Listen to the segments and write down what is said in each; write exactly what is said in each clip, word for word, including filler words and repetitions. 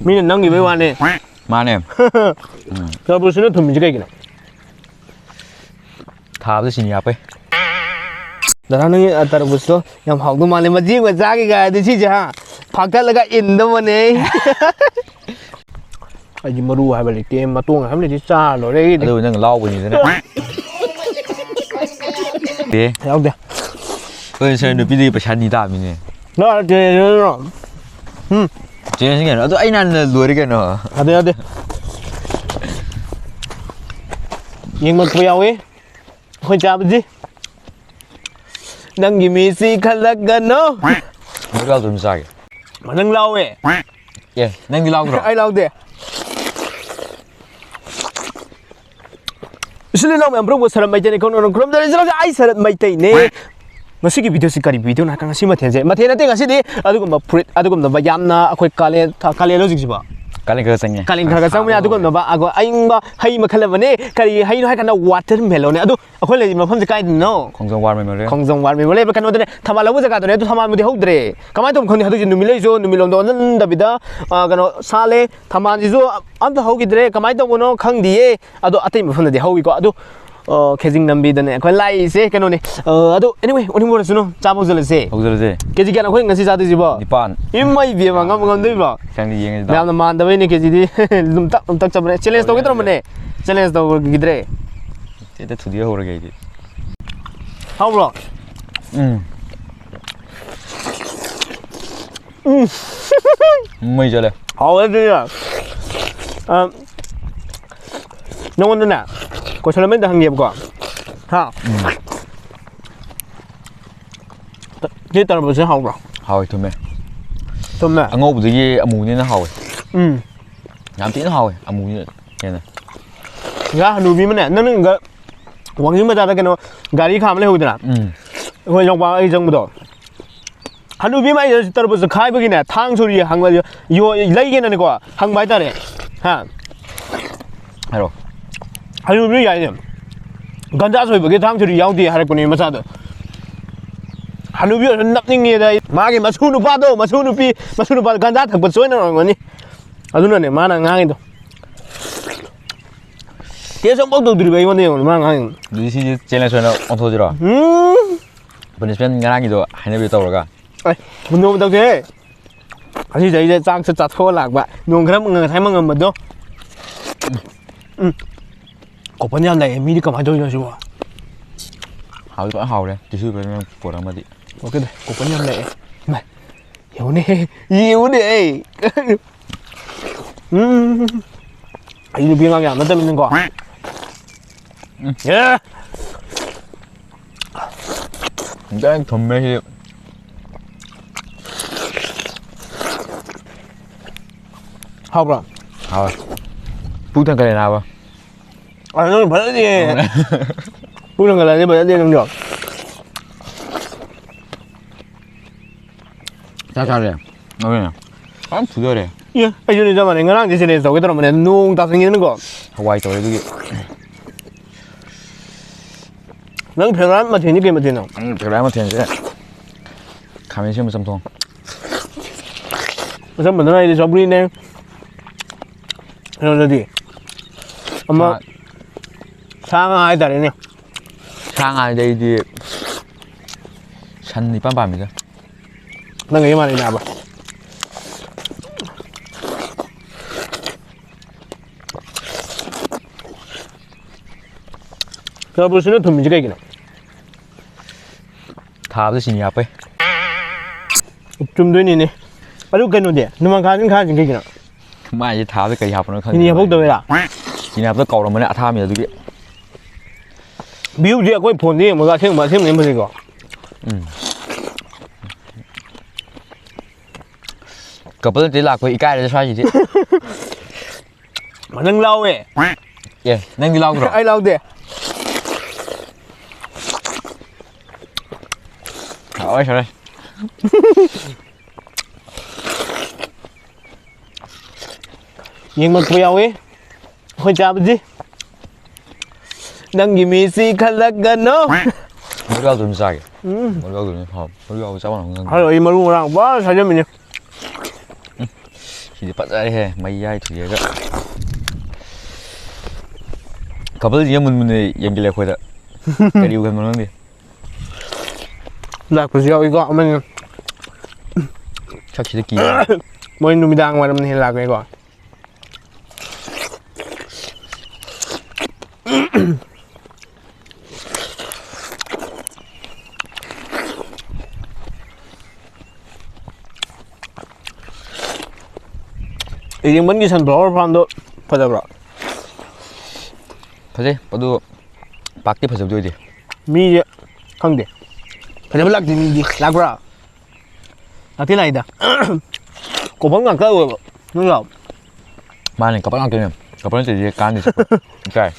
ꯃꯤꯅ ꯅꯝꯈꯤꯕꯩ ꯋꯥꯅꯦ꯫ ꯃꯥꯅꯦ꯫ ꯇꯔꯕꯨꯖꯁꯤꯅ ꯊꯨꯝꯃꯤꯁꯤ ꯀꯩꯒꯤꯅꯣ? ꯊꯥꯕꯗ ꯆꯤꯅꯤ ꯍꯥꯞꯄꯩ꯫ ꯗꯗꯥ, ꯅꯪꯒꯤ, ꯑ, ꯇꯔꯕꯨꯖꯇꯣ ꯌꯥꯝ ꯍꯥꯎꯗꯧ ꯃꯥꯜꯂꯦ꯫ ꯃꯆꯦ ꯑꯃꯒ ꯆꯥꯒꯦ ꯀꯥꯏꯗꯤ ꯁꯤꯁꯦ, ꯍꯥ, ꯐꯥꯛꯇꯠꯂꯒ ꯏꯟꯗꯧꯕꯅꯦ꯫ ꯑꯩꯗꯤ ꯃꯔꯨ ꯍꯥꯏꯕ ꯂꯩꯇꯦ, ꯃꯇꯣꯡ ꯍꯥꯏꯕ ꯂꯩꯇꯦ, ꯆꯥꯔ ꯂꯣꯏꯔꯦ ꯑꯩꯗꯤ꯫ ꯑꯗꯨ ꯅꯪ ꯂꯥꯎꯕꯅꯤꯗꯅ꯫ ꯑꯦ꯫ ꯌꯥꯎꯗꯦ꯫ ꯍꯣꯏ, ꯁꯥꯔ, ꯅꯨꯄꯤꯗꯒꯤ ꯄꯩꯁꯥ ꯅꯤ ꯇꯥꯕꯅꯤꯅꯦ꯫ ꯅꯪ ꯆꯦꯟꯖ ꯅꯠꯇ꯭ꯔꯣ? ꯎꯝ꯫ ꯆꯦꯟꯖ ꯀꯩꯅꯣ? ꯑꯗꯨ ꯑꯩꯅ ꯍꯥꯟꯅ ꯂꯣꯏꯔꯦ ꯀꯩꯅꯣ꯫ ꯌꯥꯗꯦ, ꯌꯥꯗꯦ꯫ ꯌꯦꯡꯉꯛꯄ ꯌꯥꯎꯏ꯫ ꯑꯩꯈꯣꯏ ꯆꯥꯕꯁꯤ꯫ ꯅꯪꯒꯤ ꯃꯤꯠꯁꯤ ꯈꯜꯂꯛꯀꯅꯣ꯫ ꯃꯣꯏ ꯂꯥꯎꯗ꯭ꯔꯣ ꯑꯗꯨꯝ ꯆꯥꯒꯦ꯫ ꯅꯪ ꯂꯥꯎꯋꯦ꯫ ꯑꯦ, ꯅꯪꯗꯤ ꯂꯥꯎꯗ꯭ꯔꯣ? ꯑꯩ ꯂꯥꯎꯗꯦ꯫ ꯏꯆꯤꯜ ꯏꯅꯥꯎ ꯃꯌꯥꯝ ꯄꯨꯝꯅꯃꯛꯄꯨ ꯁꯔꯠ ꯃꯩꯇꯩꯅ ꯈꯪꯅꯅ ꯈꯨꯔꯨꯝꯖꯔꯤ꯫ ꯏꯆꯤꯜ ꯏꯅꯥꯎꯁꯦ ꯑꯩ ꯁꯔꯠ ꯃꯩꯇꯩꯅꯦ꯫ ꯉꯁꯤꯒꯤ ꯚꯤꯗꯤꯑꯣꯁꯤ ꯀꯔꯤ ꯚꯤꯗꯤꯑꯣꯅꯣ ꯍꯥꯏꯔꯀꯥꯟꯗ, ꯉꯁꯤ ꯃꯊꯦꯜꯁꯦ, ꯃꯊꯦꯜ ꯅꯠꯇꯦ, ꯉꯁꯤꯗꯤ ꯑꯗꯨꯒꯨꯝꯕ ꯐꯨꯔꯤꯠ, ꯑꯗꯨꯒꯨꯝꯂꯕ ꯌꯥꯝꯅ ꯑꯩꯈꯣꯏ ꯀꯥꯂꯦꯟ ꯊꯥ, ꯀꯥꯂꯦꯟ ꯍꯧꯖꯤꯛꯁꯤꯕꯣ? ꯀꯥꯂꯦꯟ ꯈꯔ ꯆꯪꯉꯦ꯫ ꯀꯥꯂꯦꯟ ꯈꯔ ꯈꯔ ꯆꯪꯕꯅꯦ꯫ ꯁꯥꯕ ꯑꯗꯨꯒꯨꯝꯂꯕ ꯑꯩꯈꯣꯏ ꯑꯏꯪꯕ ꯍꯩ ꯃꯈꯜ ꯑꯃꯅꯦ꯫ ꯀꯔꯤ ꯍꯩꯅꯣ ꯍꯥꯏ ꯀꯥꯟꯗ, ꯋꯥꯇꯔꯃꯦꯂꯣꯟꯅꯦ꯫ ꯑꯗꯨ ꯑꯩꯈꯣꯏ ꯂꯩꯔꯤꯕ ꯃꯐꯝꯁꯦ ꯀꯥꯏꯗꯅꯣ? ꯈꯣꯡꯖꯣꯝ ꯋꯥꯔ ꯃꯦꯃꯣꯔꯤꯌꯦꯜ꯫ ꯈꯣꯡꯖꯣꯝ ꯋꯥꯔ ꯃꯦꯃꯣꯔꯤꯌꯦꯜ ꯂꯩꯕ ꯀꯩꯅꯣꯗꯅꯦ, ꯊꯝꯕꯥꯜ ꯍꯧꯕ ꯖꯒꯥꯗꯨꯅꯦ꯫ ꯑꯗꯨ ꯊꯝꯕꯥꯜꯕꯨꯗꯤ ꯍꯧꯗ꯭ꯔꯦ꯫ ꯀꯃꯥꯏꯅ ꯇꯧꯕꯅꯣ ꯈꯪꯗꯦ, ꯍꯟꯗꯛꯁꯦ ꯅꯨꯃꯤꯠꯂꯩꯁꯨ ꯅꯨꯃꯤꯠꯂꯣꯝꯗ ꯑꯣꯟꯁꯤꯟꯗꯕꯤꯗ, ꯑ, ꯀꯩꯅꯣ ꯁꯥꯠꯂꯦ꯫ ꯊꯝꯕꯥꯜꯁꯤꯁꯨ ꯑꯝꯇ ꯍꯧꯈꯤꯗ꯭ꯔꯦ꯫ ꯀꯃꯥꯏꯅ ꯇꯧꯕꯅꯣ ꯈꯪꯗꯤꯌꯦ꯫ ꯑꯗꯣ ꯑꯇꯩ ꯃꯐꯝꯗꯗꯤ ꯍꯧꯋꯤꯀꯣ꯫ ꯑꯗꯣ, ꯑ, ꯈꯦꯖꯤꯡ ꯂꯝꯕꯤꯗꯅꯦ ꯑꯩꯈꯣꯏ ꯂꯥꯛꯏꯁꯦ ꯀꯩꯅꯣꯅꯦ꯫ ꯑ, ꯑꯗꯣ anyway, ꯎꯅꯤꯡꯕ ꯑꯣꯏꯔꯁꯅꯨ, ꯆꯥꯕ ꯍꯧꯖꯤꯜꯂꯁꯦ꯫ ꯍꯧꯖꯤꯜꯂꯁꯦ꯫ ꯀꯦꯖꯤ ꯀꯌꯥꯅꯣ ꯑꯩꯈꯣꯏ ꯉꯁꯤ ꯆꯥꯗꯣꯏꯁꯤꯕꯣ? ꯅꯤꯄꯥꯟ꯫ ꯏꯃꯩ ꯏꯕꯦꯝꯃ, ꯉꯝꯕ ꯉꯝꯗꯣꯏꯕ꯭ꯔꯣ? ꯈꯤꯇꯪꯗꯤ ꯌꯦꯡꯉꯁꯤ ꯇꯥꯎ꯫ ꯃꯌꯥꯝꯅ ꯃꯥꯟꯗꯕꯩꯅꯦ, ꯀꯦꯖꯤꯗꯤ ꯂꯨꯝꯇꯛ ꯂꯨꯝꯇꯛ ꯆꯠꯄꯅꯦ꯫ ꯆꯦꯂꯦꯟꯖ ꯇꯧꯒꯦ ꯇꯧꯔꯝꯕꯅꯦ, ꯆꯦꯂꯦꯟꯖ ꯇꯧꯈꯤꯗ꯭ꯔꯦ꯫ ꯍꯦꯛꯇ ꯊꯨꯗꯦꯛ ꯍꯧꯔꯒꯦ ꯑꯩꯗꯤ꯫ ꯍꯥꯎꯕ꯭ꯔꯣ? ꯎꯝ꯫ ꯎꯝ꯫ ꯃꯩ ꯆꯠꯂꯦ꯫ ꯍꯥꯎꯋꯦ ꯑꯗꯨꯗꯤ꯫ ꯑ, ꯅꯉꯣꯟꯗꯅꯦ, ꯀꯣꯏꯁꯟ ꯑꯃ ꯍꯦꯛꯇ ꯍꯪꯒꯦꯕꯀꯣ꯫ ꯍꯥ? ꯎꯝ꯫ ꯁꯤ ꯇꯔꯕꯨꯖꯁꯦ ꯍꯥꯎꯕ꯭ꯔꯣ? ꯍꯥꯎꯋꯦ, ꯊꯨꯝꯃꯦ꯫ ꯊꯨꯝꯃꯦ? ꯑꯉꯧꯕꯗꯒꯤ ꯑꯃꯨꯕꯅ ꯍꯦꯟꯅ ꯍꯥꯎꯋꯦ꯫ ꯎꯝ꯫ ꯌꯥꯝ ꯊꯤꯅ ꯍꯥꯎꯋꯦ, ꯑꯃꯨꯕꯅ ꯍꯦꯟꯅ꯫ ꯉꯔꯥꯡ ꯍꯅꯨꯕꯤ ꯑꯃꯅꯦ, ꯅꯪ ꯅꯪꯒ ꯋꯥꯡꯖꯤꯡ ꯕꯖꯥꯔꯗ ꯀꯩꯅꯣ ꯒꯥꯔꯤ ꯈꯥꯝꯕ ꯂꯩꯍꯧꯗꯅ? ꯎꯝ꯫ ꯑꯩꯈꯣꯏ ꯏꯅꯥꯎꯄꯥ ꯑꯩ ꯆꯪꯕꯗꯣ꯫ ꯍꯅꯨꯕꯤ ꯑꯃ ꯑꯩꯅ ꯇꯔꯕꯨꯖ ꯈꯥꯏꯕꯒꯤꯅꯦ, ꯊꯥꯡ ꯁꯣꯔꯤ ꯍꯪꯕ, ꯌꯣ-, ꯂꯩꯒꯦꯅꯅꯦꯀꯣ, ꯍꯪꯕ ꯍꯥꯏꯇꯥꯔꯦ꯫ ꯍꯥ? ꯍꯥꯏꯔꯣ꯫ ꯍꯅꯨꯕꯤ ꯌꯥꯏꯅꯦ꯫ ꯒꯟꯖꯥ ꯁꯣꯏꯕꯒꯤ ꯊꯥꯡ ꯁꯣꯔꯤ ꯌꯥꯎꯗꯦ ꯍꯥꯏꯔꯛꯄꯅꯦ ꯃꯆꯥꯗꯣ꯫ ꯍꯅꯨꯕꯤ ꯑꯣꯏꯔꯁꯨ ꯅꯞꯅꯤꯡꯉꯦꯗ ꯑꯩ꯫ ꯃꯥꯒꯤ ꯃꯁꯨ ꯅꯨꯄꯥꯗꯣ, ꯃꯁꯨ ꯅꯨꯄꯤ, ꯃꯁꯨ ꯅꯨꯄꯥꯗꯣ ꯒꯟꯖꯥ ꯊꯛꯄ ꯁꯣꯏꯅ ꯑꯣꯏꯔꯝꯒꯅꯤ꯫ ꯑꯗꯨꯅꯅꯦ ꯃꯥꯅ ꯉꯥꯡꯉꯤꯗꯣ꯫ ꯇꯦꯁ ꯑꯃꯐꯥꯎ ꯇꯧꯗ꯭ꯔꯤꯕ ꯑꯩꯉꯣꯟꯗ ꯌꯦꯡꯉꯣ ꯃꯥ ꯉꯥꯡꯉꯤ꯫ ꯑꯗꯨꯗꯤ ꯁꯤꯁꯦ ꯆꯦꯂꯦꯟꯖ ꯑꯣꯏꯅ ꯑꯣꯟꯊꯣꯛꯑꯁꯤꯔꯣ? ꯎꯝ꯫ ꯄꯅꯤꯁꯃꯦꯟ ꯉꯔꯥꯡꯒꯤꯗꯣ ꯍꯥꯏꯅꯕꯤꯗꯣ ꯇꯧꯔꯒ꯫ ꯑꯦ, ꯅꯣꯡꯃ ꯇꯧꯁꯦ꯫ ꯉꯁꯤ ꯆꯍꯤꯁꯦ ꯆꯥꯛꯁꯦ ꯆꯥꯊꯣꯛꯑ ꯂꯥꯛꯄ꯫ ꯅꯣꯡ ꯈꯔ ꯉꯁꯥꯏ ꯃꯪꯉꯝꯕꯗꯣ꯫ ꯎꯝ꯫ ꯀꯣꯄꯟ ꯌꯥꯝ ꯂꯥꯛꯑꯦ꯫ ꯃꯤꯗꯤ ꯀꯃꯥꯏꯅ ꯇꯧꯔꯤꯅꯣ ꯁꯤꯕꯣ? ꯍꯥꯎꯗꯤ ꯐꯖꯅ ꯍꯥꯎꯔꯦ꯫ ꯇꯤꯁꯨ ꯄꯦꯄꯔ ꯅꯪ ꯄꯨꯔꯛꯑꯝꯃꯗꯤ꯫ ꯑꯣꯀꯦꯗ, ꯀꯣꯄꯟ ꯌꯥꯝ ꯂꯥꯛꯑꯦ꯫ ꯏꯃꯥꯏ, ꯌꯦꯡꯉꯨꯅꯦ, ꯌꯦꯡꯉꯨꯅꯦ꯫ ꯎꯝ꯫ ꯑꯩ ꯅꯨꯄꯤ ꯑꯉꯥꯡ ꯌꯥꯝ ꯅꯠꯇꯕꯅꯤꯅꯀꯣ꯫ ꯎꯝ꯫ ꯑꯦ! ꯗꯥꯏꯔꯦꯛ ꯊꯨꯝꯃꯦ ꯁꯤ꯫ ꯍꯥꯎꯕ꯭ꯔꯣ? ꯍꯥꯎꯋꯦ꯫ ꯄꯨꯛ ꯊꯟꯒꯠꯂꯦ ꯅꯥꯕ꯫ ꯑ, ꯅꯪ ꯐꯖꯅ ꯌꯦꯡꯉꯦ꯫ ꯄꯨꯛ ꯊꯟꯒꯠꯂꯗꯤ ꯐꯖꯅ ꯅꯪꯗꯣ꯫ ꯆꯥꯛ ꯆꯥꯔꯦ꯫ ꯑꯗꯨꯅ ꯐꯖꯅ ꯐꯨꯗꯔꯦ꯫ ꯑꯦ, ꯑꯩꯁꯨꯅꯦ ꯆꯞ ꯃꯥꯟꯅꯩ꯫ ꯉꯔꯥꯡꯗꯤ ꯆꯦꯂꯦꯟꯖ ꯇꯧꯒꯦ ꯇꯧꯔꯝꯕꯅꯦ, ꯅꯣꯡ ꯇꯥꯁꯟꯈꯤꯗꯅꯀꯣ꯫ ꯍꯋꯥꯏ ꯇꯧꯔꯦ ꯑꯗꯨꯒꯤ꯫ ꯅꯪ ꯐꯦꯚꯣꯔꯥꯏꯠ ꯃꯊꯦꯜꯗꯤ ꯀꯩ ꯃꯊꯦꯜꯅꯣ? ꯑꯩꯒꯤ ꯐꯦꯚꯣꯔꯥꯏꯠ ꯃꯊꯦꯜꯁꯦ ꯈꯥꯃꯦꯟ ꯑꯁꯤꯟꯕ ꯆꯝꯊꯣꯡ꯫ ꯑꯆꯝꯕꯗꯅ ꯑꯩꯗꯤ ꯁꯧꯒ꯭ꯔꯤꯅꯦ꯫ ꯀꯩꯅꯣꯗꯗꯤ ꯑꯃ ꯁꯥ-, ꯁꯥ ꯉꯥ ꯍꯥꯏꯇꯥꯔꯦꯅꯦ꯫ ꯁꯥ ꯉꯥꯗꯤ ꯑꯩꯗꯤ ꯁꯟ ꯏꯄꯥꯝ ꯄꯥꯝꯃꯤꯗ꯫ ꯅꯪꯒ ꯑꯩꯒ ꯃꯥꯟꯅꯩꯅꯦ ꯍꯥꯏꯕ꯫ ꯇꯔꯕꯨꯖꯁꯤꯅ ꯊꯨꯝꯃꯤꯁꯤ ꯀꯩꯒꯤꯅꯣ? ꯊꯥꯕꯗ ꯆꯤꯅꯤ ꯍꯥꯞꯄꯩ꯫ ꯆꯨꯝꯗꯣꯏꯅꯤꯅꯦ꯫ ꯑꯗꯨ ꯀꯩꯅꯣꯗꯤ, ꯅꯣꯡꯃꯥꯡꯈꯥꯁꯤꯅ ꯈꯥꯔꯤꯁꯤꯅ ꯀꯩꯒꯤꯅꯣ? ꯃꯥꯏꯁꯦ ꯊꯥꯕꯗ ꯀꯔꯤ ꯍꯥꯞꯄꯅꯣ ꯈꯪꯗꯦ꯫ ꯆꯤꯅꯤ ꯍꯥꯞꯍꯧꯗꯕꯩꯔꯥ? ꯆꯤꯅꯤ ꯍꯥꯞꯄꯗ ꯀꯥꯎꯔꯝꯃꯅꯤ ꯑꯊꯥꯕ ꯃꯤ ꯑꯗꯨꯒꯤ꯫ ꯚ꯭ꯌꯨꯁꯦ ꯑꯩꯈꯣꯏ ꯐꯣꯟꯗ ꯌꯦꯡꯕꯒ ꯑꯁꯦꯡꯕ, ꯑꯁꯦꯡꯕꯅ ꯐꯖꯩꯀꯣ꯫ ꯎꯝ꯫ ꯀꯄꯜ ꯅꯠꯇꯦ ꯂꯥꯛꯄ ꯏꯀꯥꯏꯔꯦ ꯁ꯭ꯋꯥꯏꯁꯤꯗꯤ꯫ ꯅꯪ ꯂꯥꯎꯋꯦ꯫ ꯑꯦ, ꯅꯪꯗꯤ ꯂꯥꯎꯗ꯭ꯔꯣ? ꯑꯩ ꯂꯥꯎꯗꯦ꯫ ꯂꯥꯎꯋꯦ, ꯁꯣꯔꯤ꯫ ꯌꯦꯡꯉꯛꯄ ꯌꯥꯎꯋꯤ ꯑꯩꯈꯣꯏ ꯆꯥꯕꯁꯤ꯫ ꯅꯪꯒꯤ ꯃꯤꯠꯁꯤ ꯈꯜꯂꯛꯀꯅꯣ꯫ ꯃꯔꯨ ꯌꯥꯎꯗꯕ ꯑꯗꯨꯝ ꯆꯥꯒꯦ꯫ ꯎꯝ꯫ ꯃꯔꯨ ꯌꯥꯎꯗꯕꯅ ꯍꯥꯎ-, ꯃꯔꯨ ꯌꯥꯎꯕ ꯆꯥꯕ ꯉꯝ-, ꯉꯝ-, ꯍꯥꯏꯔꯣ, ꯑꯩ ꯃꯔꯨ ꯃꯔꯥꯡ ꯄꯨꯔꯥ ꯁꯥꯖꯟꯕꯤꯅꯦ꯫ ꯁꯤꯗꯤ ꯐꯖꯔꯦꯍꯦ, ꯃꯩ ꯌꯥꯏ ꯊꯨꯗꯦꯛꯑꯒ꯫ ꯀꯄꯜꯁꯤꯡꯁꯦ ꯃꯨꯟ ꯃꯨꯟꯅ ꯌꯦꯡꯁꯤꯜꯂꯦ ꯑꯩꯈꯣꯏꯗ꯫ ꯀꯔꯤ ꯎꯒꯟꯕꯅꯣ ꯈꯪꯗꯦ꯫ ꯂꯥꯛꯄꯁꯨ ꯌꯥꯎꯏꯀꯣ ꯑꯃꯅꯤ꯫ ꯁꯛꯁꯤꯗ ꯀꯤ꯫ ꯃꯣꯏ ꯅꯨꯃꯤꯗꯥꯡ ꯋꯥꯏꯔꯝꯅ ꯍꯦꯟꯅ ꯂꯥꯛꯄꯅꯤꯀꯣ꯫ ꯏꯔꯦꯡꯕꯟꯒꯤ sunflower farmꯗꯣ ꯐꯖꯕ꯭ꯔꯣ? ꯐꯖꯩ꯫ ꯑꯗꯨ ꯄꯥꯛꯇꯤ ꯐꯖꯕꯗꯤ ꯑꯣꯏꯗꯦ꯫ ꯃꯤꯁꯦ ꯈꯪꯗꯦ꯫ ꯐꯖꯕ ꯂꯥꯛꯇꯦ ꯃꯤꯗꯤ꯫ ꯂꯥꯛꯄ꯭ꯔꯥ? ꯂꯥꯛꯇꯤ ꯂꯥꯛꯏꯗ꯫ ꯀꯣꯄꯜ ꯉꯥꯛꯇ ꯑꯣꯏꯕ꯫ ꯅꯣꯏ ꯂꯥꯛꯑꯣ꯫ ꯃꯥꯅꯦ, ꯀꯣꯄꯜ ꯉꯥꯛꯇꯅꯦ꯫ ꯀꯣꯄꯜ ꯅꯠꯇ꯭ꯔꯗꯤ ꯀꯥꯟꯗꯦ ꯆꯠꯄ꯫ ꯏꯀꯥꯏ꯫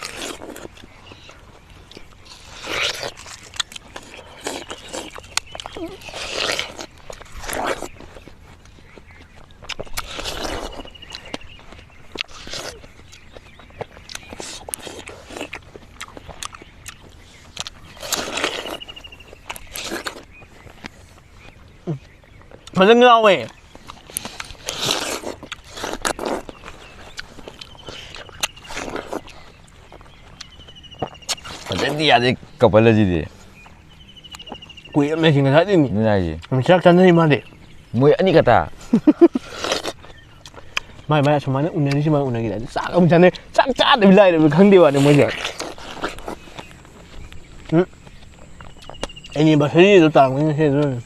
ꯐꯖꯅ ꯉꯥꯎꯋꯦ꯫ ꯐꯖꯅꯗꯤ ꯌꯥꯗꯦ ꯀꯄꯜ ꯑꯁꯤꯗꯤ꯫ ꯀꯨꯏꯔꯝꯅꯦ ꯁꯤ ꯉꯁꯥꯏꯗꯩꯅꯤ꯫ ꯑꯗꯨꯅ ꯍꯥꯏꯁꯦ꯫ ꯌꯥꯝ ꯆꯥꯛ ꯆꯥꯅꯔꯤ ꯃꯥꯜꯂꯦ꯫ ꯃꯣꯏ ꯑꯅꯤ ꯈꯛꯇ꯫ ꯃꯥꯏ ꯃꯥꯏ ꯑꯁꯨꯃꯥꯏꯅ ꯎꯅꯔꯤꯁꯤ ꯃꯥꯏ ꯎꯅꯈꯤꯗꯥꯏꯗꯤ ꯆꯥꯛ ꯑꯃꯨꯛ ꯆꯥꯅꯩ꯫ ꯆꯥꯛ ꯆꯥꯗꯕꯤ ꯂꯥꯏꯔꯕ ꯈꯪꯗꯦ ꯋꯥꯅꯤ ꯃꯣꯏꯁꯦ꯫ ꯎꯝ꯫ Anniversary-ꯗꯣ ꯇꯥꯔꯝꯒꯅꯤ ꯉꯁꯤ ꯑꯗꯨꯅꯅꯦ꯫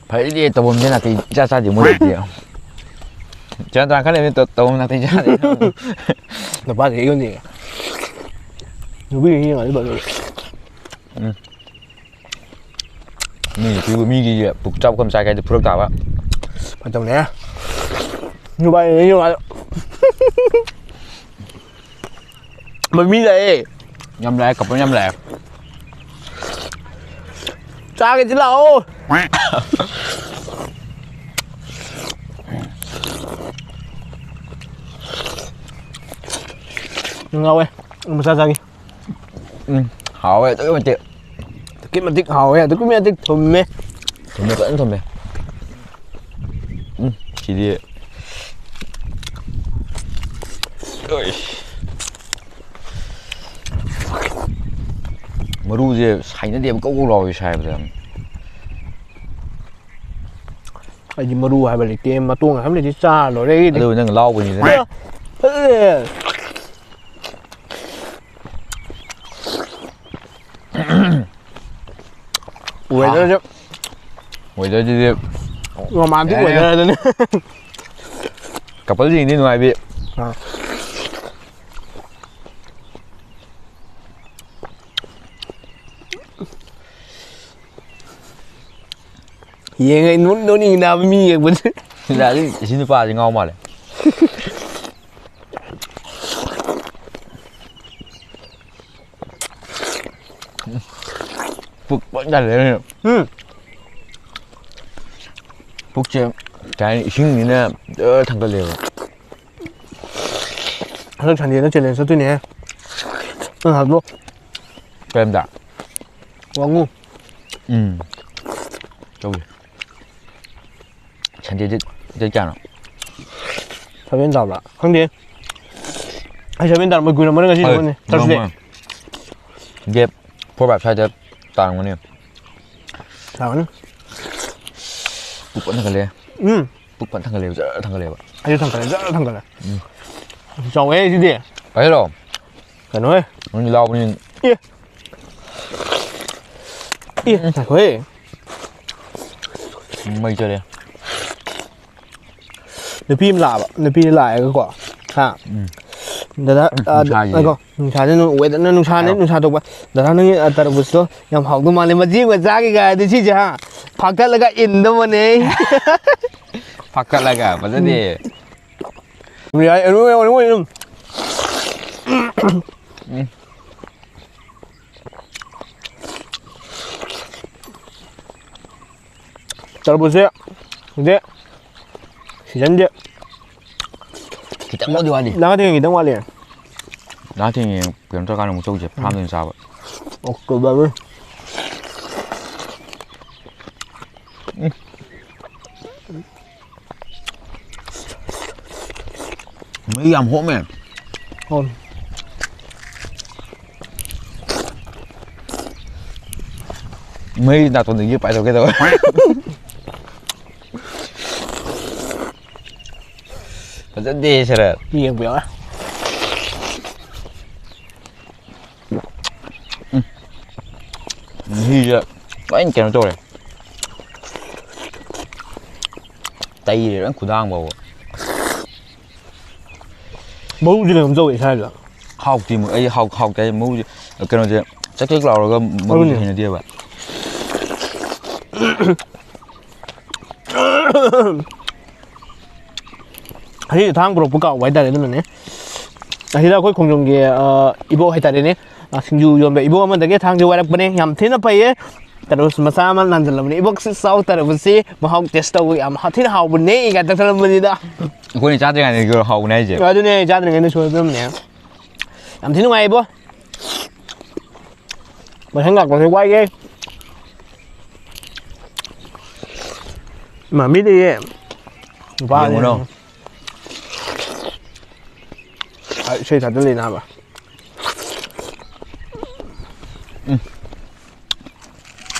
ꯐꯔꯤꯗꯤ ꯇꯧꯐꯝꯁꯦ ꯅꯥꯇꯩ ꯏꯆꯥ ꯆꯥꯗꯦ ꯃꯣꯏꯗꯤ꯫ ꯆꯦꯔꯥ ꯇꯥꯟ ꯈꯔ ꯂꯩꯕꯅꯤ ꯇꯧꯐꯝ ꯅꯥꯇꯩ ꯆꯥꯗꯦ꯫ ꯅꯨꯄꯥꯁꯦ ꯑꯩꯉꯣꯟꯗꯒꯤ꯫ ꯅꯨꯄꯤꯁꯤꯡ ꯌꯦꯡꯉꯗꯤ ꯐꯗꯧꯕ꯫ ꯎꯝ꯫ ꯃꯤꯒꯤ ꯄꯤꯕ, ꯃꯤꯒꯤ ꯄꯨꯛ ꯆꯥꯕ ꯀꯝ ꯆꯥꯏ ꯀꯥꯏꯗ ꯐꯨꯔꯛ ꯇꯥꯕ꯫ ꯐꯠꯇꯕꯅꯦ꯫ ꯅꯨꯄꯥ ꯌꯦꯡꯉ ꯌꯦꯡꯉ꯫ ꯃꯃꯤ ꯂꯥꯛꯑꯦ꯫ ꯌꯥꯝ ꯂꯥꯛꯑꯦ, ꯀꯄꯜ ꯌꯥꯝ ꯂꯥꯛꯑꯦ꯫ ꯆꯥꯒꯦꯗꯤ ꯂꯥꯛꯑꯣ꯫ ꯉꯥꯎꯋꯦ꯫ ꯃꯆꯥ ꯆꯥꯒꯦ꯫ ꯎꯝ, ꯍꯥꯎꯋꯦ ꯑꯗꯨꯛꯀꯤ ꯃꯇꯤꯛ꯫ ꯑꯗꯨꯛꯀꯤ ꯃꯇꯤꯛ ꯍꯥꯎꯋꯦ, ꯑꯗꯨꯛꯀꯤ ꯃꯇꯤꯛ ꯊꯨꯝꯃꯦ꯫ ꯊꯨꯝꯃꯦ, ꯐꯖꯅ ꯊꯨꯝꯃꯦ꯫ ꯎꯝ꯫ ꯁꯤꯗꯤ꯫ ꯃꯔꯨꯁꯦ ꯁꯥꯏꯅꯗꯦꯕ, ꯀꯧ ꯀꯧ ꯂꯥꯎꯏ ꯁꯥꯏꯕꯗ ꯌꯥꯝ꯫ ꯑꯩꯗꯤ ꯃꯔꯨ ꯍꯥꯏꯕ ꯂꯩꯇꯦ, ꯃꯇꯣꯡ ꯍꯥꯏꯕ ꯂꯩꯇꯦ, ꯆꯥꯔ ꯂꯣꯏꯔꯦ ꯑꯩꯒꯤꯗꯤ꯫ ꯑꯗꯨ ꯅꯪ ꯂꯥꯎꯕꯅꯤꯗꯅ꯫ ꯑꯦ! Weatherꯁꯦ꯫ Weatherꯁꯤꯗꯤ romantic weather ꯑꯗꯨꯅꯤ꯫ Coupleꯁꯤꯡꯗꯤ ꯅꯨꯡꯉꯥꯏꯕꯤ꯫ ꯑꯥ꯫ ꯌꯦꯡꯉꯦ, ꯅꯣꯛ-, ꯅꯣꯛꯅꯤꯡꯉꯤꯅꯦ ꯃꯤ ꯌꯦꯡꯕꯁꯦ꯫ ꯁꯤ ꯅꯨꯄꯥꯁꯤ ꯉꯥꯎ ꯃꯥꯜꯂꯦ꯫ ꯄꯨꯛ ꯐꯖꯅ ꯊꯜꯂꯦ꯫ ꯎꯝ꯫ ꯄꯨꯛꯁꯦ ꯀꯩ ꯍꯥꯏꯅꯤ, ꯏꯁꯤꯡꯅꯤꯅ ꯖꯔ ꯊꯥꯡꯒꯠꯂꯦꯕ꯫ ꯍꯟꯗꯛ Sundayꯗ challenge ꯆꯠꯇꯣꯏꯅꯦꯍꯦ꯫ ꯅꯪ ꯍꯥꯏꯕꯗꯣ꯫ ꯀꯔꯤꯝꯇ? ꯋꯥꯉꯨ꯫ ꯎꯝ꯫ ꯆꯧꯁꯦ꯫ Sunday date, date ꯀꯌꯥꯅꯣ? Seven ꯇꯥꯕ꯭ꯔꯥ? ꯈꯪꯗꯦ꯫ ꯑꯩ seven ꯇꯥꯔꯝꯃꯣꯏ, ꯀꯨꯏꯔꯝꯃꯅꯤ, ꯉꯁꯤ ꯍꯣꯏ, ꯅꯨꯃꯤꯠꯅꯤ, Thursday꯫ ꯉꯝꯃꯣꯏ꯫ Date four, five ꯁ꯭ꯋꯥꯏꯗ ꯇꯥꯔꯝꯒꯅꯤ꯫ ꯇꯥꯔꯝꯒꯅꯤ꯫ ꯄꯨꯛ ꯐꯖꯅ ꯊꯥꯡꯒꯠꯂꯦ꯫ ꯎꯝ꯫ ꯄꯨꯛ ꯐꯖꯅ ꯊꯥꯡꯒꯠꯂꯦꯕ, ꯖꯔ ꯊꯥꯡꯒꯠꯂꯦꯕ꯫ ꯑꯩꯁꯨ ꯊꯥꯡꯒꯠꯂꯦ, ꯖꯔ ꯊꯥꯡꯒꯠꯂꯦ꯫ ꯎꯝ꯫ ꯆꯥꯎꯋꯦ ꯁꯤꯗꯤ꯫ ꯀꯩꯅꯣ? ꯀꯩꯅꯣꯍꯦ? ꯅꯪꯗꯤ ꯂꯥꯎꯕꯅꯤ꯫ ꯑꯦ꯫ ꯑꯦ, ꯎꯝ꯫ ꯉꯥꯏꯈꯣꯍꯦ꯫ ꯃꯩ ꯆꯠꯂꯦ꯫ ꯅꯨꯄꯤ ꯑꯃ ꯂꯥꯛꯑꯕ, ꯅꯨꯄꯤꯁꯦ ꯂꯥꯛꯑꯒꯀꯣ, ꯍꯥ? ꯎꯝ꯫ ꯗꯗꯥ, ꯎꯝ, ꯑꯥ, ꯅꯨꯡꯁꯥꯁꯤꯗꯤ꯫ ꯉꯥꯏꯈꯣ, ꯅꯨꯡꯁꯥꯁꯦ ꯅꯨꯡ-, weatherꯅ ꯅꯨꯡꯁꯥꯅꯦ, ꯍꯥꯏꯔꯣ꯫ ꯅꯨꯡꯁꯥ ꯊꯣꯛꯄ꯫ ꯗꯗꯥ, ꯅꯪꯒꯤ, ꯑꯥ, ꯇꯔꯕꯨꯖꯇꯣ ꯌꯥꯝ ꯍꯥꯎꯗꯧ ꯃꯥꯜꯂꯦ, ꯃꯆꯦ ꯑꯃꯒ ꯆꯥꯒꯦꯒ ꯍꯥꯏꯔꯗꯤ ꯁꯤꯁꯦ, ꯍꯥ? ꯐꯥꯛꯀꯠꯂꯒ ꯏꯟꯗꯧꯕꯅꯦ꯫ ꯐꯥꯛꯀꯠꯂꯒ, ꯐꯖꯗꯦ꯫ ꯎꯝ꯫ ꯌꯥꯏ, ꯑꯗꯨꯝ ꯌꯥꯏ, ꯑꯗꯨꯝ ꯌꯥꯏ, ꯑꯗꯨꯝ꯫ ꯎꯝ꯫ ꯇꯔꯕꯨꯖꯁꯦ ꯍꯧꯖꯤꯛ seasonꯁꯦ ꯈꯤꯇꯪꯕꯨꯗꯤ ꯋꯥꯠꯂꯤ꯫ ꯅꯥꯒꯥ ꯊꯦꯡꯉꯦ, ꯈꯤꯇꯪ ꯋꯥꯠꯂꯤ꯫ ꯅꯥꯒꯥ ꯊꯦꯡꯉꯦ, ꯀꯩꯅꯣ ꯇꯧꯔꯀꯥꯟꯗ ꯑꯃꯨꯛ ꯆꯧꯁꯦ, ꯎꯝ꯫ Farmꯗ ꯑꯣꯏꯅ ꯆꯥꯕ꯫ Okay, brother꯫ ꯎꯝ꯫ ꯃꯍꯤ ꯌꯥꯝ ꯍꯣꯝꯃꯦ꯫ ꯍꯣꯝ꯫ ꯃꯩ ꯅꯥꯇꯣꯟꯗꯒꯤ ꯄꯥꯏꯊꯣꯛꯀꯦ ꯇꯧꯋꯦ꯫ ꯐꯖꯗꯦ ꯁꯔꯠ꯫ ꯌꯦꯡꯕ ꯌꯥꯎꯋꯦ꯫ ꯃꯍꯤꯁꯦ ꯂꯣꯏ ꯀꯩꯅꯣ ꯇꯧꯔꯦ꯫ ꯇꯩꯔꯦ ꯂꯣꯏ ꯈꯨꯗꯥꯡ ꯐꯥꯎꯕ꯫ ꯃꯔꯨꯁꯦ ꯀꯩꯅꯣꯝ ꯇꯧꯋꯦ ꯏꯁꯥꯁꯤꯗ꯫ ꯍꯥꯎꯇꯦ ꯃꯨ-, ꯑꯩ ꯍꯥꯎ-, ꯍꯥꯎꯇꯦ ꯍꯥꯏ ꯃꯔꯨꯁꯦ꯫ ꯀꯩꯅꯣꯁꯦ ꯆꯦꯛ ꯆꯦꯛ ꯂꯥꯎꯔꯒ ꯃꯔꯨꯁꯦ ꯑꯗꯨꯅꯦ꯫ ꯍꯩꯅꯗꯦꯕ꯫ ꯑꯁꯤꯗꯤ ꯊꯥꯡ ꯄꯨꯔꯛꯄ ꯀꯥꯎꯕ ꯍꯥꯏꯇꯥꯔꯦ, ꯑꯗꯨꯅꯅꯦ꯫ ꯑꯁꯤꯗ ꯑꯩꯈꯣꯏ ꯈꯣꯡꯖꯣꯝꯒꯤ, ꯑ, ꯏꯕꯣꯛ ꯍꯥꯏꯇꯥꯔꯦꯅꯦ, ꯑ, ꯁꯤꯡꯖꯨ ꯌꯣꯟꯕ ꯏꯕꯣꯛ ꯑꯃꯗꯒꯤ ꯊꯥꯡꯁꯦ ꯋꯥꯏꯔꯛꯄꯅꯦ꯫ ꯌꯥꯝ ꯊꯤꯅ ꯐꯩꯌꯦ꯫ ꯇꯔꯕꯨꯁ ꯃꯆꯥ ꯑꯃ ꯂꯥꯟꯖꯜꯂꯕꯅꯦ꯫ "ꯏꯕꯣꯛꯁꯤ ꯆꯥꯎ, ꯇꯔꯕꯨꯁꯁꯤ ꯃꯍꯥꯎ ꯇꯦꯁ ꯇꯧ, ꯌꯥꯝ ꯊꯤꯅ ꯍꯥꯎꯕꯅꯦ" ꯀꯥꯏꯅ ꯇꯛꯁꯜꯂꯝꯕꯅꯤꯗ꯫ ꯑꯩꯈꯣꯏꯅ ꯆꯥꯗ꯭ꯔꯤꯉꯩꯗꯒꯤ ꯍꯥꯎꯕꯅꯦ ꯍꯥꯏꯁꯦ꯫ ꯑꯗꯨꯅꯦ, ꯆꯥꯗ꯭ꯔꯤꯉꯩꯗ ꯁꯣꯏꯕꯅꯦ꯫ ꯌꯥꯝ ꯊꯤ ꯅꯨꯡꯉꯥꯏ ꯏꯕꯣ꯫ ꯃꯊꯪ ꯂꯥꯛꯄꯁꯦ ꯋꯥꯏꯒꯦ꯫ ꯃꯃꯤꯗꯤ ꯅꯨꯄꯥ ꯌꯦꯡꯉꯨꯅꯣ꯫ ꯑ, ꯏꯁꯩ ꯊꯥꯖꯤꯜꯂꯤ ꯅꯥꯕ꯫ ꯎꯝ꯫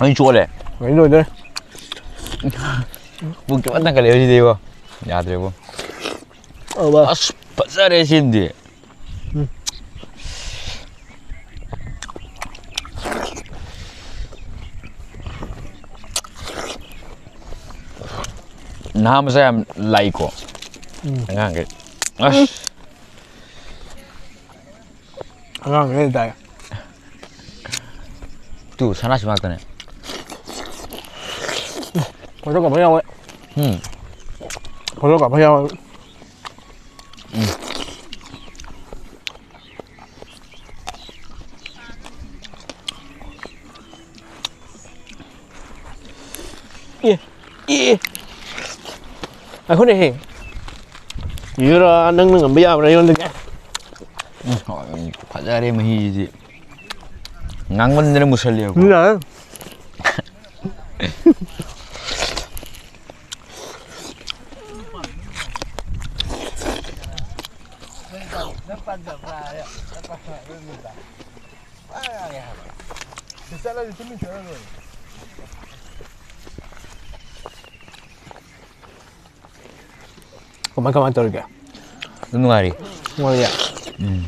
ꯑꯩ ꯆꯣꯠꯂꯦ꯫ ꯂꯣꯏ ꯂꯣꯏꯗꯣꯔꯦ꯫ ꯄꯨꯛ ꯆꯣꯠ ꯊꯟꯒꯠꯂꯦ ꯁꯤꯗꯤꯕꯣ꯫ ꯌꯥꯗ꯭ꯔꯦꯕꯣ꯫ ꯑꯧꯕ꯫ ꯑꯁ, ꯐꯖꯔꯦ ꯁꯤꯃꯗꯤ꯫ ꯎꯝ꯫ ꯅꯍꯥ ꯃꯆꯥ ꯌꯥꯝ ꯂꯥꯛꯏꯀꯣ꯫ ꯎꯝ꯫ ꯑꯉꯥꯡꯈꯩ꯫ ꯑꯁ꯫ ꯑꯉꯥꯡꯈꯩ ꯇꯥꯏ꯫ ꯇꯨ, ꯁꯅꯥꯁꯤ ꯉꯥꯛꯇꯅꯦ꯫ ꯐꯣꯇꯣ ꯀꯥꯞꯄ ꯌꯥꯎꯋꯦ꯫ ꯎꯝ꯫ ꯐꯣꯇꯣ ꯀꯥꯞꯄ ꯌꯥꯎꯋꯦ꯫ ꯎꯝ꯫ ꯑꯦ, ꯑꯦ, ꯑꯦ꯫ ꯉꯥꯏꯈꯣꯅꯦꯍꯦ꯫ ꯌꯨꯔꯥ, ꯅꯪꯅ ꯉꯝꯕ ꯌꯥꯕ꯭ꯔꯥ ꯑꯩꯉꯣꯟꯗꯒꯤ? ꯎꯝ, ꯐꯖꯔꯦ ꯃꯍꯤꯁꯤꯗꯤ꯫ ꯉꯥꯡꯃꯟꯗꯅ ꯃꯨꯁꯜꯂꯦꯕꯀꯣ꯫ ꯌꯥꯔꯦ꯫ ꯅꯪ ꯄꯥꯟꯖꯕ꯭ꯔꯥ ꯍꯥꯏꯌꯣ꯫ ꯅꯪ ꯄꯥꯟꯖꯕ꯭ꯔꯥ? ꯄꯥꯏꯔꯒꯦ ꯍꯥꯏꯕ꯫ ꯁꯤ ꯆꯠꯂꯗꯤ ꯇꯨꯃꯤꯟ ꯆꯠꯂ ꯂꯣꯏꯔꯦ꯫ ꯀꯃꯥꯏ ꯀꯃꯥꯏ ꯇꯧꯔꯤꯒꯦ? ꯑꯗꯨꯝ ꯅꯨꯡꯉꯥꯏꯔꯤ꯫ ꯅꯨꯡꯉꯥꯏꯔꯤꯌꯦ? ꯎꯝ꯫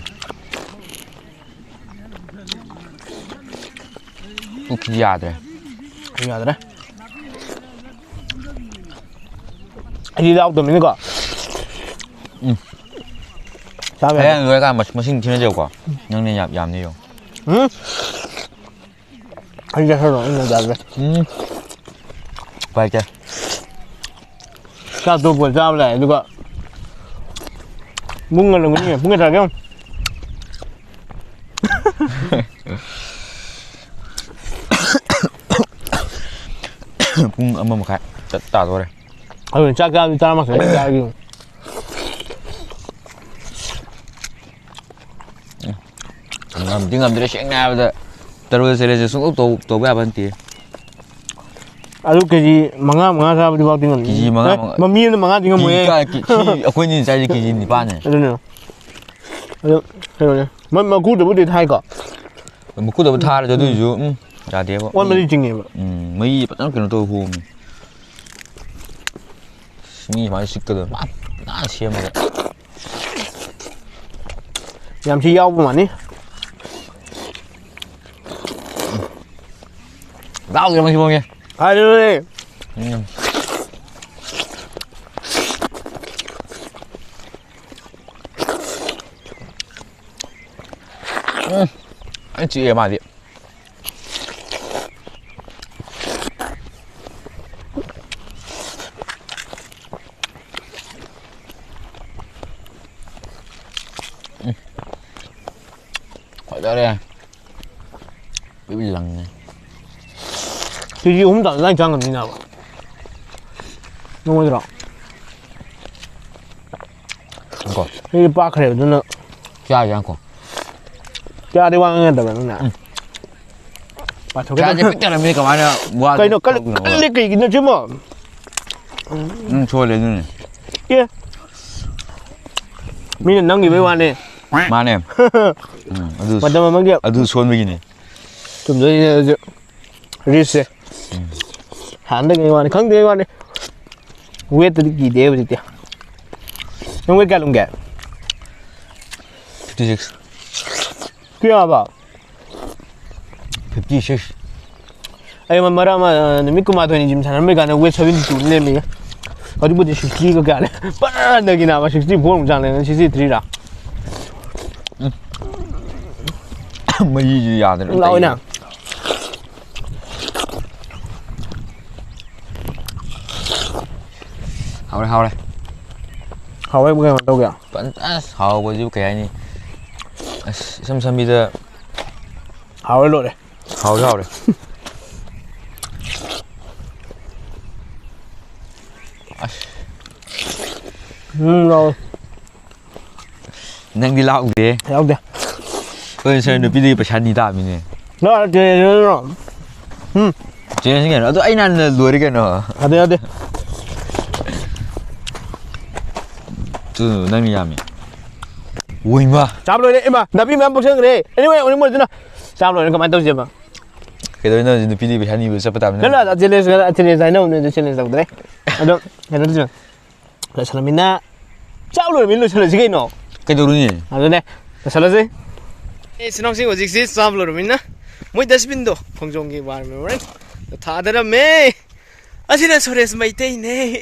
ꯄꯨꯛꯁꯤ ꯌꯥꯗ꯭ꯔꯦ꯫ ꯌꯥꯗ꯭ꯔꯦ꯫ ꯑꯩꯗꯤ ꯌꯥꯎꯗꯕꯅꯤꯅꯀꯣ꯫ ꯎꯝ꯫ ꯆꯥꯕ ꯌꯥꯗꯦ꯫ ꯍꯌꯦꯡ ꯂꯣꯏꯔꯀꯥꯟꯗ ꯃꯁꯤꯡ ꯊꯤꯅꯁꯦꯕꯀꯣ꯫ ꯅꯪꯅ ꯌꯥꯝ ꯌꯥꯝꯅ ꯌꯦꯡꯉꯣ꯫ ꯎꯝ꯫ ꯑꯩ ꯆꯥꯁꯜꯂꯣ, ꯑꯩꯅ ꯆꯥꯒꯦ꯫ ꯎꯝ꯫ ꯎꯄꯥꯏ ꯂꯩꯇꯦ꯫ ꯆꯥꯛ ꯇꯣꯛꯄꯒ ꯆꯥꯕ ꯂꯥꯛꯑꯦ, ꯑꯗꯨꯒ ꯄꯨꯡ ꯉꯜꯂꯝꯒꯅꯤ꯫ ꯄꯨꯡ ꯀꯌꯥ ꯇꯥꯔꯒꯦ ꯌꯦꯡꯉꯣ꯫ ꯄꯨꯡ ꯑꯃ ꯃꯈꯥꯏ ꯆꯠ ꯇꯥꯗꯣꯔꯦ꯫ ꯑꯗꯨꯅ ꯆꯥꯛ ꯆꯥꯕꯗꯤ ꯇꯔꯥꯃꯥꯊꯣꯏ ꯑꯗꯨꯝ ꯆꯥꯔꯒꯦ ꯌꯦꯡꯉꯣ꯫ ꯉꯝꯗꯤ ꯉꯝꯗ꯭ꯔꯦ, ꯁꯦꯡꯅ ꯍꯥꯏꯔꯕꯗ ꯇꯔꯨꯛ ꯆꯦꯂꯦꯟꯁꯦ ꯁꯨꯡꯇꯧ ꯇꯧ-, ꯇꯧꯕ ꯌꯥꯕ ꯅꯠꯇꯦ꯫ ꯑꯗꯨ ꯀꯦꯖꯤ ꯃꯉꯥ, ꯃꯉꯥ ꯆꯥꯕꯗꯤ ꯐꯥꯎꯗꯤ ꯉꯝꯅꯤ꯫ ꯀꯦꯖꯤ ꯃꯉꯥ, ꯑꯦ, ꯃꯉꯥ꯫ ꯃ-, ꯃꯤ ꯑꯃꯅ ꯃꯉꯥꯗꯤ ꯉꯝꯃꯣꯏꯍꯦ꯫ ꯀꯦꯖꯤ ꯀꯌꯥ, ꯀꯦ-, ꯁꯤ ꯑꯩꯈꯣꯏꯅꯤ ꯆꯥꯏꯁꯦ ꯀꯦꯖꯤ ꯅꯤꯄꯥꯟꯅꯦ꯫ ꯑꯗꯨꯅꯦ꯫ ꯑꯗꯨ ꯀꯩꯅꯣꯅꯦ꯫ ꯃ-, ꯃꯀꯨꯗꯨꯕꯨꯗꯤ ꯊꯥꯏꯀꯣ꯫ ꯃꯀꯨꯗꯕꯨ ꯊꯥꯔꯁꯨ ꯑꯗꯨꯏꯁꯨ, ꯎꯝ, ꯌꯥꯗꯦꯕ꯫ ꯑꯣꯟꯕꯗꯤ ꯆꯤꯡꯉꯦꯕ꯫ ꯎꯝ, ꯃꯩ ꯐꯖꯅ ꯀꯩꯅꯣ ꯇꯧꯔ ꯍꯣꯝꯃꯤ꯫ ꯃꯤ ꯁꯨꯃꯥꯏꯅ ꯆꯤꯛꯀꯗꯕ ꯃꯌꯥꯝ ꯅꯥꯟꯅ ꯁꯦꯝꯃꯒ꯫ ꯌꯥꯝ ꯊꯤ ꯌꯥꯎꯕ ꯃꯥꯅꯤ꯫ ꯂꯥꯎꯗꯦ ꯃꯁꯤ ꯐꯣꯟꯁꯦ꯫ ꯍꯥꯏꯔꯦ꯫ ꯎꯝ꯫ ꯎꯝ꯫ ꯑꯩ ꯆꯤꯛꯑꯦ ꯃꯥꯗꯤ꯫ ꯎꯝ꯫ ꯐꯖꯔꯦ꯫ ꯂꯣꯏ ꯂꯪꯉꯦ꯫ ꯀꯦꯖꯤ ꯑꯍꯨꯝ ꯇꯥꯕ ꯑꯗꯨꯃꯥꯏꯅ ꯆꯥ ꯉꯝꯅꯤꯅꯕ꯫ ꯅꯉꯣꯟꯗ꯭ꯔꯣ? ꯉꯥꯏꯈꯣ꯫ ꯑꯩꯗꯤ ꯄꯥꯛꯈ꯭ꯔꯦꯕ, ꯑꯗꯨꯅ꯫ ꯆꯥꯒꯦ, ꯉꯥꯏꯈꯣ꯫ ꯆꯥꯗꯤ ꯋꯥ ꯉꯥꯡ ꯌꯥꯗꯕ꯭ꯔꯥ ꯅꯪꯅ? ꯎꯝ꯫ ꯄꯥꯊꯣꯛꯀꯦ ꯆꯥꯁꯦ ꯇꯧ-, ꯄꯤꯛ ꯊꯜꯂꯝꯃꯤ, ꯀꯃꯥꯏꯅ ꯋꯥ ꯀꯩꯅꯣ, ꯀꯜꯂꯤ, ꯇꯧꯗꯣꯏꯅꯣ? ꯀꯜꯂꯤ ꯀꯩꯒꯤꯅꯣ ꯁꯤꯕꯣ? ꯅꯪ ꯁꯣꯜꯂꯦ ꯑꯗꯨꯅꯅꯦ꯫ ꯑꯦ꯫ ꯃꯤꯅ ꯅꯝꯈꯤꯕꯩ ꯋꯥꯅꯦ꯫ ꯃꯥꯅꯦ꯫ ꯎꯝ, ꯑꯗꯨ ꯃꯇꯝ ꯑꯃꯒꯤ ꯑꯗꯨ ꯁꯣꯟꯕꯒꯤꯅꯦ꯫ ꯆꯨꯝꯗꯣꯏꯅꯦ ꯑꯗꯨꯁꯨ꯫ ꯔꯤꯁꯁꯦ꯫ ꯍꯥꯟꯅꯗꯒꯤ ꯋꯥꯅꯤ, ꯈꯪꯗꯦ ꯋꯥꯅꯤ꯫ ꯋꯦꯠꯇꯗꯤ ꯀꯤꯗꯦ ꯍꯧꯖꯤꯛꯇꯤ꯫ ꯅꯪ ꯋꯦꯠ ꯀꯌꯥ ꯂꯨꯝꯒꯦ? Fifty six. ꯀꯌꯥꯕ? Fifty six. ꯑꯩ ꯃꯔꯛ ꯑꯃ, ꯑ, ꯅꯨꯃꯤꯠ ꯀꯨꯟꯃꯥꯊꯣꯏꯅꯤ ꯖꯤꯝ ꯁꯥꯟꯅꯔꯝꯕꯩ ꯀꯥꯟꯗ ꯋꯦꯠ ꯁꯚꯦꯟꯇꯤ ꯇꯨ ꯂꯩꯔꯝꯃꯤꯌꯦ꯫ ꯍꯧꯖꯤꯛꯄꯨꯗꯤ ꯁꯤꯛꯁꯇꯤꯒ ꯀꯌꯥꯅꯦ? ꯄꯔꯥꯗꯒꯤ ꯅꯥꯕ ꯁꯤꯛꯁꯇꯤ ꯐꯣꯔꯃꯨꯛ ꯆꯥꯡ ꯂꯩꯔꯝꯃꯦ, ꯁꯤꯛꯁꯇꯤ ꯊ꯭ꯔꯤꯔꯥ? ꯃꯍꯤꯁꯨ ꯌꯥꯗ꯭ꯔꯦ꯫ ꯂꯥꯛꯑꯣꯅꯦ꯫ ꯍꯥꯎꯔꯦ, ꯍꯥꯎꯔꯦ꯫ ꯍꯥꯎꯋꯦꯕꯨ ꯀꯩꯅꯣ ꯇꯧꯒꯦ? ꯐꯖꯅ ꯑꯁ ꯍꯥꯎꯕꯁꯤꯕꯨ ꯀꯩ ꯍꯥꯏꯅꯤ? ꯑꯁ ꯏꯁꯝ ꯁꯝꯕꯤꯗ ꯍꯥꯎꯔꯦ ꯂꯣꯏꯔꯦ꯫ ꯍꯥꯎꯔꯦ, ꯍꯥꯎꯔꯦ꯫ ꯑꯁ꯫ ꯎꯝ, ꯂꯥꯎ꯫ ꯅꯪꯗꯤ ꯂꯥꯎꯗꯦ꯫ ꯌꯥꯎꯗꯦ꯫ ꯍꯣꯏ, ꯁꯥꯔ, ꯅꯨꯄꯤꯗꯒꯤ ꯄꯩꯁꯥ ꯅꯤ ꯇꯥꯕꯅꯤꯅꯦ꯫ ꯂꯥꯎ, ꯆꯦ, ꯆꯦ, ꯆꯦ꯫ ꯎꯝ꯫ ꯆꯦꯟꯁꯤ ꯀꯩꯅꯣ? ꯑꯗꯨ ꯑꯩꯅ ꯍꯥꯟꯅ ꯂꯣꯏꯔꯦ ꯀꯩꯅꯣ꯫ ꯌꯥꯗꯦ, ꯌꯥꯗꯦ꯫ ꯇꯨ, ꯅꯪꯅ ꯌꯥꯝꯃꯤ꯫ ꯋꯣꯏꯃ꯫ ꯆꯥꯕ ꯂꯣꯏꯔꯦ, ꯏꯃꯥ, ꯅꯥꯄꯤ ꯃꯌꯥꯝ ꯄꯛꯁꯟꯈ꯭ꯔꯦ꯫ Anyway, ꯑꯣꯅꯤꯡꯕ ꯑꯗꯨꯅ ꯆꯥꯕ ꯂꯣꯏꯔꯦ, ꯀꯃꯥꯏꯅ ꯇꯧꯁꯦꯕ? ꯀꯩꯗꯧꯔꯤꯅꯣ ꯍꯧꯖꯤꯛ? ꯅꯨꯄꯤꯗꯤ ꯄꯩꯁꯥ ꯅꯤꯕ ꯆꯠꯄ ꯇꯥꯕꯅꯤ꯫ ꯆꯠꯂꯣ, ꯑꯗ challenge, challenge ꯍꯥꯏꯅꯕꯅꯦ, ꯑꯗꯨ challenge ꯇꯧꯗ꯭ꯔꯦ꯫ ꯑꯗꯣ, ꯀꯩꯅꯣ ꯇꯧꯁꯦ꯫ ꯂꯣꯏꯁꯜꯂꯝꯃꯤꯅ, ꯆꯥꯕ ꯂꯣꯏꯔꯃꯤꯅ ꯂꯣꯏꯁꯜꯂꯁꯤ ꯀꯩꯅꯣ꯫ ꯀꯩꯗꯧꯔꯨꯅꯤ? ꯑꯗꯨꯅꯦ, ꯂꯣꯏꯁꯜꯂꯁꯤ꯫ ꯑꯦ, ꯏꯆꯤꯟ ꯏꯅꯥꯎꯁꯤꯡ ꯍꯧꯖꯤꯛꯁꯤ ꯆꯥꯕ ꯂꯣꯏꯔꯃꯤꯅ, ꯃꯣꯏ dustbin ꯗꯣ ꯈꯣꯡꯖꯣꯝꯒꯤ War Memorial ꯗ ꯊꯥꯗꯔꯝꯃꯦ꯫ ꯑꯁꯤꯅ ꯁꯨꯔꯦꯁ ꯃꯩꯇꯩꯅꯦ꯫